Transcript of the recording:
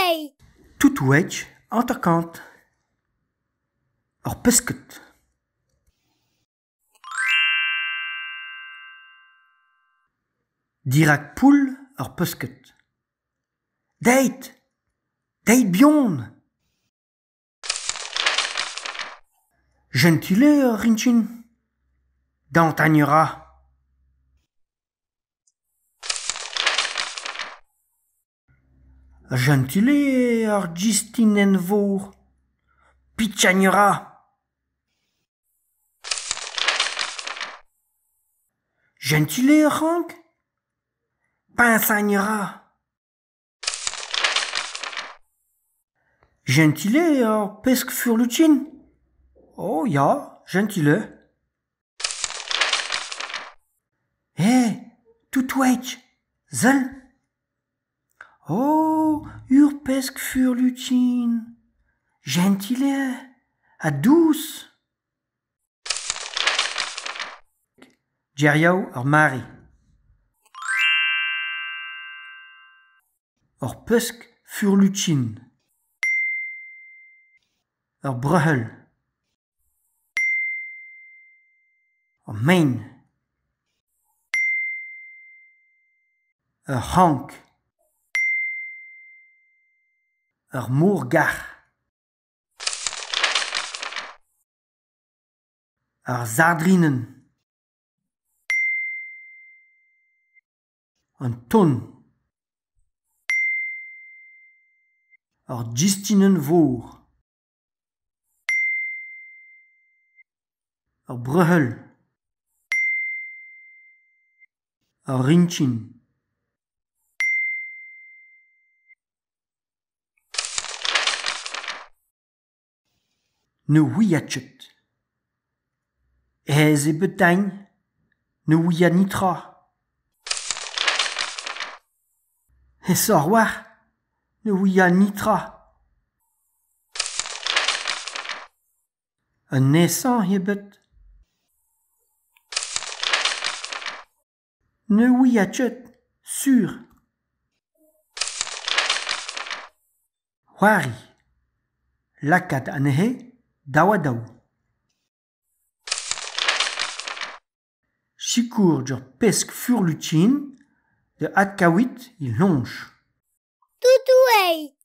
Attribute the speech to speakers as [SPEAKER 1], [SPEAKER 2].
[SPEAKER 1] Toutoueit.
[SPEAKER 2] Toutoueit 50. Ur pesked. Dirak poull ur pesked. Deit ! Deit buan ! Jentil eo ar riñchin. Dantañ a ra. Jentil eo ar gistinenn-vor. Pichal a ra. Jentil eo ar c'hrank ? Piñsañ a ra. Jentil eo ar pesk furlukin ? Oh ya, jentil eo. Eh ! Toutouig, sell ! Oh ! Ur pesk furlukin ! Jentil eo ha dous. Gerioù ar mare. Ur pesk furlukin. Ur brouc'hell. Ur maen. Ur c'hrank. Ur mor-garc'h. Ar sardinenn. An ton. Ur gistinenn-vor. Ur brouc'hell. Ur riñchin. Ne ouian ket. Aes eo bet din. Ne ouian netra. Aesoc'h a-walc'h. Ne ouian netra. An aesañ eo bet. Ne ouian ket, sur. C'hoari. Lakaat anezhe daou-ha-daou. Sikour ur pesk furlukin da adkavout e hloñj.
[SPEAKER 1] Toutoueit.